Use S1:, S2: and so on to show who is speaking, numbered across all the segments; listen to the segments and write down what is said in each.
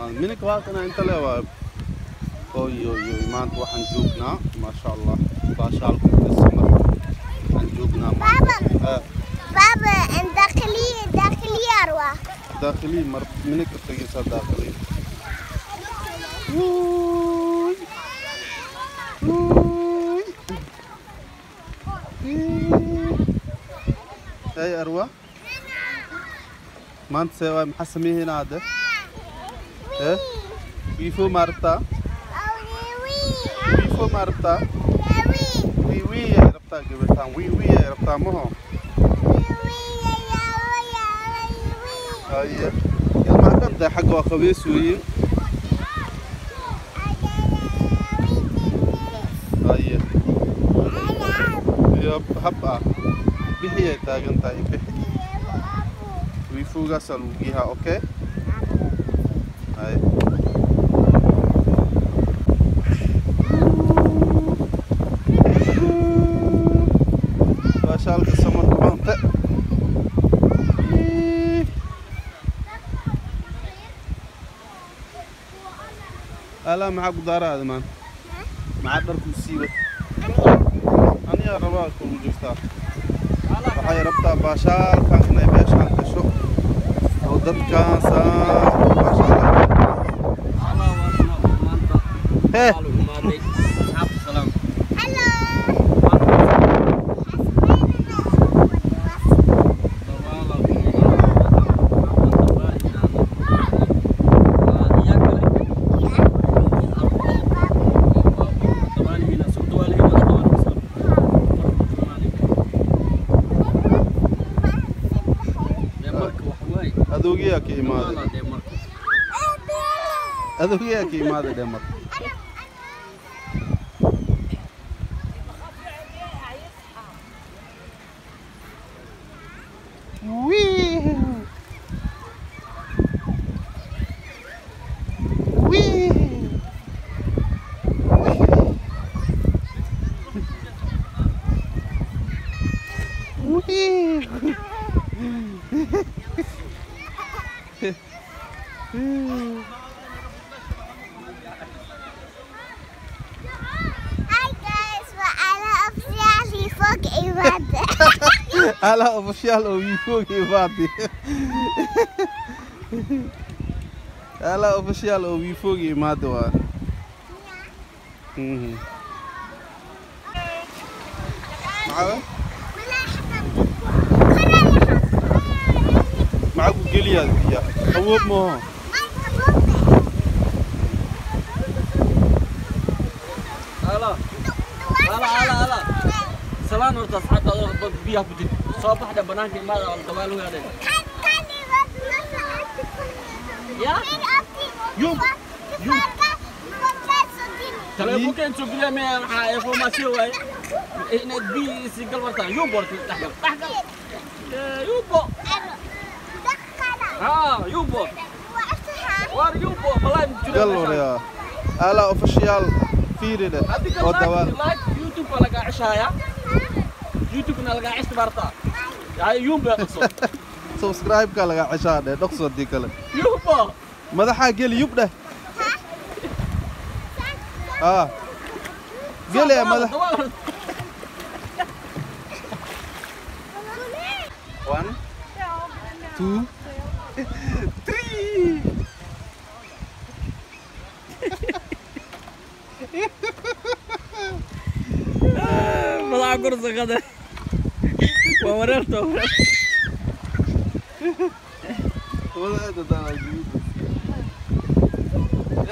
S1: Taqaan minik waa kana inta le waa. Oy oy oy, maanta waxaan joognaa, maasha Allah, baashaalka samar aan joognaa maanta.
S2: بابا داخلية داخلية أروى.
S1: Daakhiliya mar minika tegaysaa daakhiliya. Wuuy. Wuuy. Hey Arwa, maanta see waay? Maxaa sameeyeyna hadda? Eh, wiifo ma rabtaa? Wiifo ma rabtaa? Wii wii ay rabtaa gabartaan, wii wii ay rabtaa maho. Haye, ilmaha dhan dee xagga waa qabeys weeye. Haye, iyo hab ah bixi ay taagan tahay, bixi wiifogaasaa lagu geeyaa. Okay, haye. Baashaalka samarka maanta. Alaa, maxaa ku daaraada maanta? Maxaa dharku siiba? Anigaa rabaa kugu jirtaa. Waxay rabtaa baashaalkan inay meeshaan gasho oo dadkaan saan u baashaalaan. Hee. Adoogiyaa ka imaaday, adoogiyaa ka imaaday dhe marka. Wii wii wii.
S2: Hi guys, وأنا أفضل فوق إبادة.
S1: Ala official oo wiifooga imaatay, ala official oo wiifooga imaatay waa. Maxaa maxaa ku geliyaa biya? Awood maaha.
S3: Ala ala ala, salaan horta asxaabta adoo biyaha ku jirta soo baxda banaanka imaada oo dabaal u yaadeen ya.
S1: Yum yum.
S3: Telefoonka intuu geliya me maxaa information waaye inaad biyo isi gal wartaan yubo horta dhexgal dhexgal yubo ha yubo war yubo malay jiro.
S1: Gal waryaa, ala official fiiri dheh oo dabaal.
S3: Like YouTube waa lagaa ceshaaya, YouTube-na lagaa ceshta bartaa yahay yumbo dhaqso.
S1: Subscribe-ka laga ceshaa dheh, dhaqso haddii kale.
S3: Yubo.
S1: Madaxaa geli, yub dheh. Ah, geli madax. One, two, three.
S3: Madaxa kursaqada waa wareerta wareer.
S1: Wadaada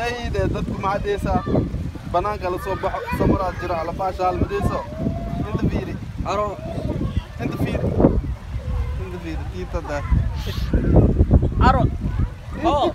S1: ayde dadku maxaa dhehaysaa? Banaanka la soo baxo, samaraad jiro alafaasha halmadeyso. Inta fiiri.
S3: Aro.
S1: Inta fiiri, inta fiiri tiita daa.
S3: Aro oo.